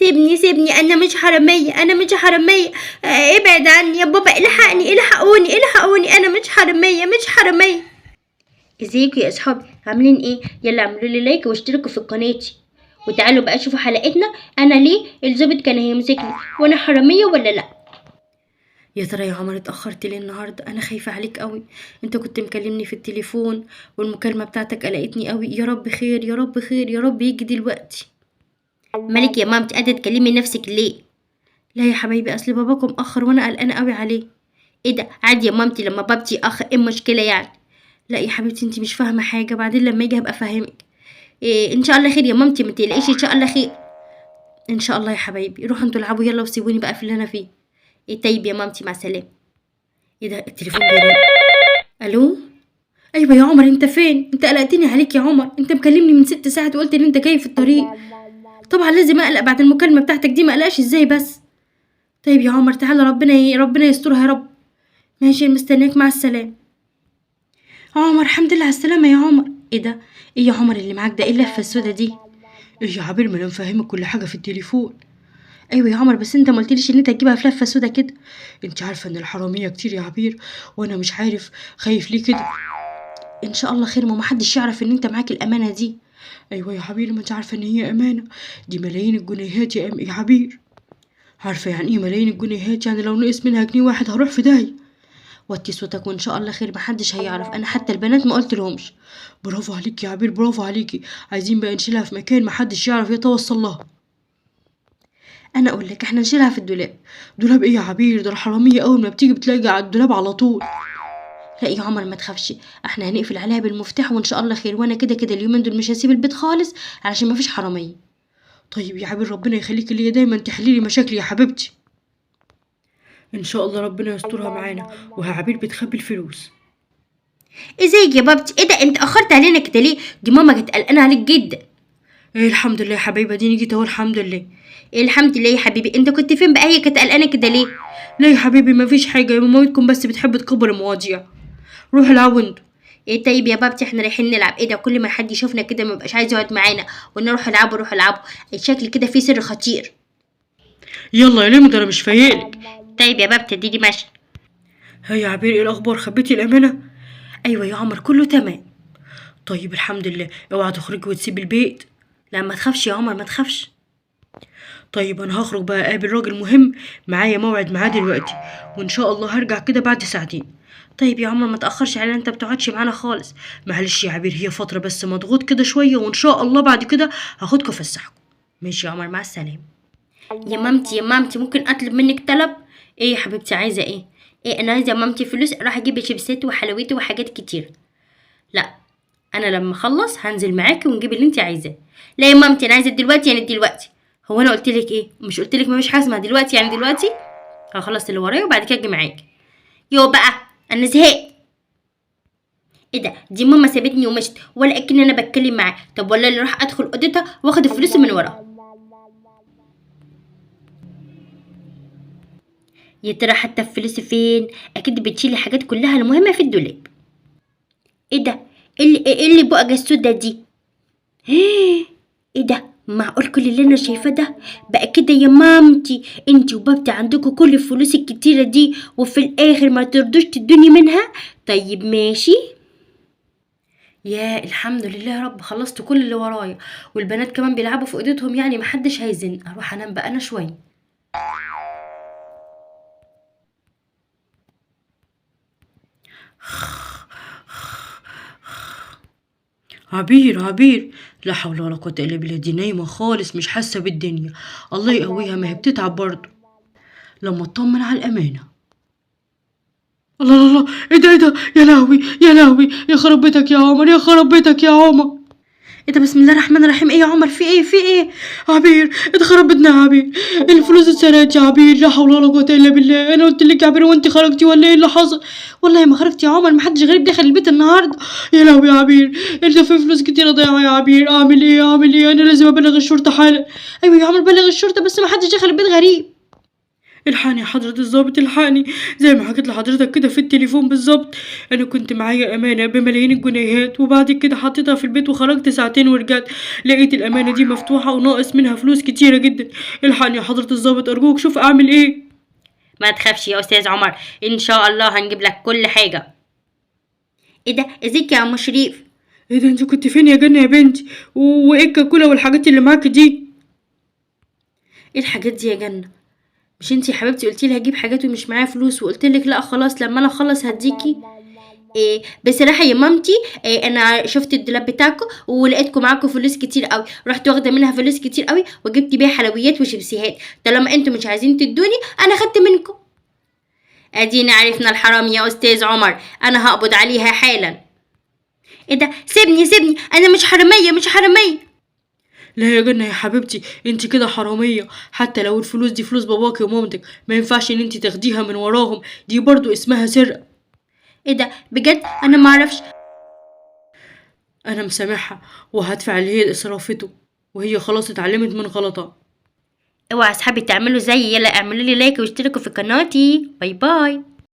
سيبني سيبني، انا مش حرامية، انا مش حرامية. ابعد عني يا بابا، الحقني، الحقوني الحقوني، انا مش حرامية مش حرامية. ازيكم يا اصحابي، عاملين ايه؟ يلا اعملوا لي like واشتركوا في قناتي، وتعالوا بقى شوفوا حلقتنا. انا ليه الظابط كان هيمسكني وانا حرامية ولا لا؟ يا ترى يا عمر اتأخرت ليه النهاردة؟ أنا خايفة عليك قوي، أنت كنت مكلمني في التليفون والمكالمة بتاعتك قلقتني قوي. يا رب خير يا رب خير يا رب يجي دلوقتي. مالك يا مامتي قاعدة تكلمي نفسك ليه؟ لا يا حبايبي، أصل باباكم مأخر وأنا قلقانة قوي عليه. إيه ده؟ عادي يا مامتي لما بابتي يأخر، إيه المشكلة يعني؟ لا يا حبيبتي انتي مش فاهمة حاجة، بعدين لما يجي هبقى أفهمك. إيه إن شاء الله خير يا مامتي، ما تقلقيش إن شاء الله خير. إن شاء الله يا حبايبي، روحوا انتوا العبوا يلا وسيبوني بقى في اللي أنا فيه. إيه طيب يا مامتي، مع السلامة. ايه ده التليفون بيرن؟ الو؟ ايوه يا عمر، انت فين؟ انت قلقتني عليك يا عمر، انت مكلمني من 6 ساعات وقلت ان انت جاي في الطريق. طبعا لازم اقلق بعد المكالمة بتاعتك دي، ما اقلقش ازاي بس؟ طيب يا عمر تعالى، ربنا يسترها يا رب. ماشي مستنياك، مع السلامة. عمر الحمد لله على السلامة يا عمر. ايه ده؟ ايه يا عمر اللي معاك ده؟ ايه اللفة السودا دي؟ ايه يا عبير، ما انا مفهمك كل حاجة في التليفون. ايوه يا عمر، بس انت ما قلتليش ان انت هتجيبها في لفه سودا كده. انت عارفه ان الحرامية كتير يا عبير، وانا مش عارف خايف ليه كده. ان شاء الله خير، ما حدش يعرف ان انت معاك الامانة دي. ايوه يا عبير، ما انت عارفه ان هي امانه، دي ملايين الجنيهات يا عبير. عارفه يعني ايه ملايين الجنيهات؟ يعني لو نقص منها جنيه واحد هروح في داهية. وطي صوتك وان شاء الله خير، ما حدش هيعرف، انا حتى البنات ما قلت لهمش. برافو عليكي يا عبير، برافو عليكي. عايزين بقى نشيلها في مكان ما حدش يعرف يتوصل لها. انا اقول لك احنا نشيلها في الدولاب. دولاب ايه يا عبير؟ ده الحرامية اول ما بتيجي بتلاقي على الدولاب على طول. لا يا عمر ما تخافش، احنا هنقفل عليها بالمفتاح وان شاء الله خير، وانا كده كده اليومين دول مش هسيب البيت خالص علشان ما فيش حرامية. طيب يا عبير، ربنا يخليكي ليا، دايما تحلي لي مشاكلي يا حبيبتي. ان شاء الله ربنا يسترها معانا. وها عبير بتخبي الفلوس. ازيك يا بابتي؟ ايه ده انت اخرت علينا كده ليه؟ دي ماما كانت قلقانة عليك جدا. ايه الحمد لله يا حبايبي، اديني جيت اهو الحمد لله. ايه الحمد لله يا حبيبي، انت كنت فين بقى؟ هي كانت قلقانة كده ليه؟ لا يا حبيبي ما فيش حاجة، يا مامتكم بس بتحب تكبر المواضيع. روحوا العبوا انتوا. ايه طيب يا بابتي احنا رايحين نلعب. ايه ده كل ما حد يشوفنا كده ما بقاش عايز يقعد معانا، ونروح العبوا روحوا العبوا، الشكل كده فيه سر خطير. يلا يا لمي، ده انا مش فايقلك. طيب يا بابتي اديني ماشي. ها يا عبير، ايه الاخبار؟ خبيتي الامانة؟ ايوه يا عمر كله تمام. طيب الحمد لله. اوعى تخرجي وتسيبي البيت. لا ما تخافش يا عمر ما تخافش. طيب انا هخرج بقى اقابل راجل مهم، معايا موعد معاه دلوقتي، وان شاء الله هرجع كده بعد ساعتين. طيب يا عمر ما تاخرش علينا، انت بتقعدش معانا خالص. معلش يا عبير، هي فترة بس مضغوط كده شوية، وان شاء الله بعد كده هاخدكم افسحكم. ماشي يا عمر مع السلامة. يا مامتي يا مامتي ممكن اطلب منك طلب؟ ايه يا حبيبتي عايزه ايه؟ ايه انا عايزه يا مامتي فلوس اروح اجيب شيبسات وحلويات وحاجات كتير. لا انا لما اخلص هنزل معاكي ونجيب اللي انت عايزاه. لا يا مامتي انا عايزه دلوقتي، يعني دلوقتي. هو انا قلت لك ايه؟ مش قلت لك مفيش حاجة اسمها دلوقتي يعني دلوقتي؟ هخلص اللي ورايا وبعد كده اجي معاكي. يو بقى انا زهقت. ايه ده؟ دي ماما سابتني ومشت ولا اكن انا بتكلم معاها. طب ولا اللي راح ادخل اوضتها واخد الفلوس من وراها. يا ترى حتى الفلوس فين؟ اكيد بتشيل الحاجات كلها المهمة في الدولاب. ايه ده؟ ايه اللي بقى السودا دي؟ ايه ده؟ معقول كل اللي انا شايفاه ده؟ بقى كده يا مامتي انتي وبابتي عندكم كل الفلوس الكتيرة دي وفي الاخر ما ترضوش تدوني منها؟ طيب ماشي. يا الحمد لله يا رب، خلصت كل اللي ورايا، والبنات كمان بيلعبوا في اوضتهم، يعني محدش هيزن. اروح انام بقى انا شوية. عبير عبير، لا حول ولا قوة إلا بالله، دي نايمة خالص مش حاسة بالدنيا. الله يقويها، ما هي بتتعب برضه. لما اطمن على الأمانة. الله الله الله، ايه ده ايه ده؟ يا لهوي يا لهوي، يا خرب بيتك يا عمر، يا خرب بيتك يا عمر. ايه ده؟ بسم الله الرحمن الرحيم. ايه يا عمر؟ في ايه؟ في ايه؟ عبير اتخرب بيتنا يا عبير، الفلوس اتسرقت يا عبير، لا حول ولا قوة إلا بالله. أنا قلت لك يا عبير وأنت خرجتي ولا إيه اللي حصل؟ والله ما خرجت يا عمر، ما حدش غريب دخل البيت النهارده. يا لهوي يا عبير، انت في فلوس كتيرة ضايعة يا عبير، أعمل إيه أعمل إيه؟ أنا لازم أبلغ الشرطة حالا. أيوة يا عمر بلغ الشرطة، بس ما حدش دخل البيت غريب. الحقني يا حضرة الضابط، الحقني. زي ما حكيت لحضرتك كده في التليفون بالظبط، انا كنت معايا امانة بملايين الجنيهات، وبعد كده حطيتها في البيت وخرجت ساعتين ورجعت لقيت الامانة دي مفتوحة وناقص منها فلوس كتيرة جدا. الحقني يا حضرة الضابط ارجوك، شوف اعمل ايه. ما تخافش يا استاذ عمر، ان شاء الله هنجيب لك كل حاجة. ايه ده، ازيك يا عم شريف؟ ايه ده، انت كنت فين يا جنة يا بنتي؟ وايه الكاكولا والحاجات اللي معاكي دي؟ ايه الحاجات دي يا جنة؟ مش انتي يا حبيبتي قلتي لي هجيب حاجات ومش معايا فلوس، وقلت لك لا خلاص لما انا اخلص هديكي؟ إيه بصراحة يا مامتي، إيه انا شفت الدولاب بتاعكم ولقيتكم معاكم فلوس كتير قوي، رحت واخده منها فلوس كتير قوي وجبت بيها حلويات وشيبسيهات. طالما انتوا مش عايزين تدوني انا خدت منكم. ادينا عرفنا الحرام يا استاذ عمر، انا هقبض عليها حالا. ايه ده، سيبني سيبني، انا مش حرامية مش حرامية. لا يا جنة يا حبيبتي، انت كده حرامية. حتى لو الفلوس دي فلوس باباكي ومامتك، ما ينفعش ان انت تاخديها من وراهم، دي برضو اسمها سرقة. ايه ده بجد، انا معرفش. انا مسامحها وهدفع اللي هي صرفته، وهي خلاص اتعلمت من غلطها. اوعى اصحابي تعملوا زيي، يلا اعملوا لي like واشتركوا في قناتي. bye bye.